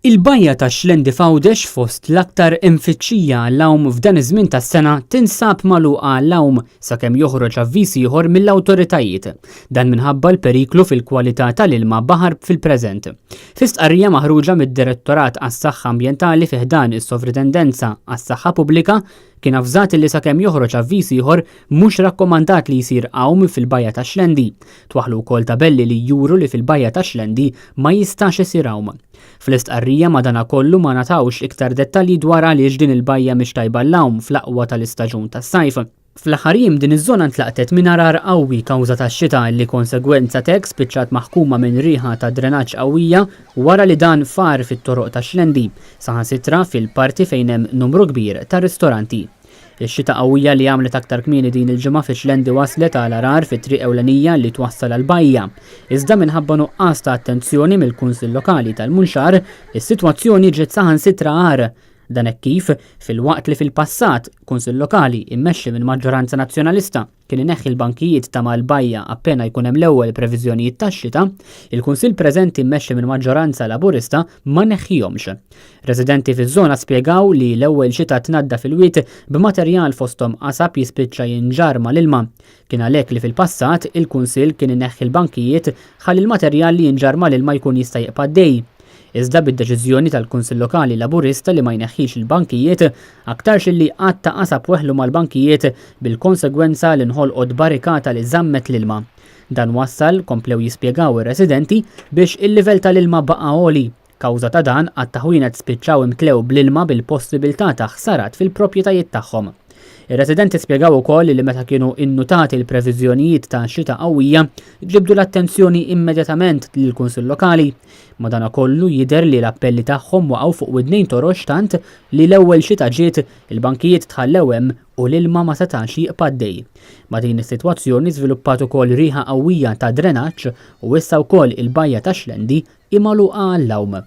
Il-bajja tax-Xlendi f'Għawdex fost l-aktar imfittxija għall-għawm f'dan iż-żmien tas-sena tinsab magħluqa għall-għawm sakemm joħroġ avviż ieħor mill-awtoritajiet. Dan minħabba l-periklu fil-kwalità tal-ilma baħar fil-preżent. Fi stqarrija maħruġa mid-Direttorat għas-Saħħa Ambjentali fi ħdan is-Sovritendenza għas-Saħħa Pubblika kien avżat li sakemm joħroġ avviż ieħor mhux rakkomandat li jsir għawm fil-bajja tax-Xlendi. Twaħħlu wkoll tabelli li juru li fil-bajja tax-Xlendi ma jistax isir għawm. Fl-istqarrija madanakollu ma ngħatawx iktar dettalji dwar għaliex din il-bajja mhix tajba għall-għawm fl-aqwa tal-istaġun tas-sajf. Fl-aħħar jiem din iż-żona ntlaqtet minn għargħar qawwi kawża tax-xita li konsegwenza t'hekk spiċċat maħkuma minn riħa ta' drenaġġ qawwija wara li dan far fit-toroq tax-Xlendi, saħansitra fil-parti fejn hemm numru kbir ta' ristoranti. Ix-xita qawwija li għamlet aktar kmieni din il-ġimgħa fix-Xlendi wasslet għal għarar fit-triq ewlenija li twassal għall-bajja. Iżda minħabba nuqqas ta' attenzjoni mill-Kunsill Lokali tal-Munxar, is-sitwazzjoni ġiet saħansitra agħar. Dan hekk kif, filwaqt li fil-passat, Kunsill Lokali immexxi minn maġġoranza Nazzjonalista kien ineħħi l-bankijiet ta' mal-bajja appena jkun hemm l-ewwel previżjonijiet tax-xita, il-Kunsill preżenti mmexxi minn maġġoranza Laburista ma neħħihomx. Residenti fiż-żona spjegaw li l-ewwel xita tnaddaf il-wied b'materjal fosthom qasab jispiċċa jinġarr mal-ilma. Kien għalhekk li fil-passat il-Kunsill kien ineħħi l-bankijiet ħalli l-materjal li jinġarr mal-ilma jkun jista' jibqa' għaddej. Iżda bid-deċiżjoni tal-Kunsill Lokali Laburista li ma jneħħix il-bankijiet, aktarx illi għadd ta' qasab weħlu mal-bankijiet bil-konsegwenza li nħolqot barrikata li żammet l-ilma. Dan wassal, komplew jispjegaw ir-residenti, biex il-livell tal-ilma baqa' għoli. Kawża ta' dan, għadd ta' ħwienet spiċċaw imtlew bl-ilma bil-possibiltà ta' ħsarat fil-proprjetajiet tagħhom. Ir-residenti spjegaw ukoll li meta kienu innutati l-previżjonijiet ta' xita qawwija, ġibdu l-attenzjoni immedjatament lill-Kunsill Lokali. Madanakollu jidher li l-appelli tagħhom waqgħu fuq widnejn torox tant li l-ewwel xita ġiet, il-bankijiet tħallew hemm u l-ilma ma setax jibqa' għaddej. Ma' din is-sitwazzjoni żviluppat ukoll riħa qawwija ta' drenaġġ u issa wkoll il-bajja tax-Xlendi hi magħluqa għall-għawm.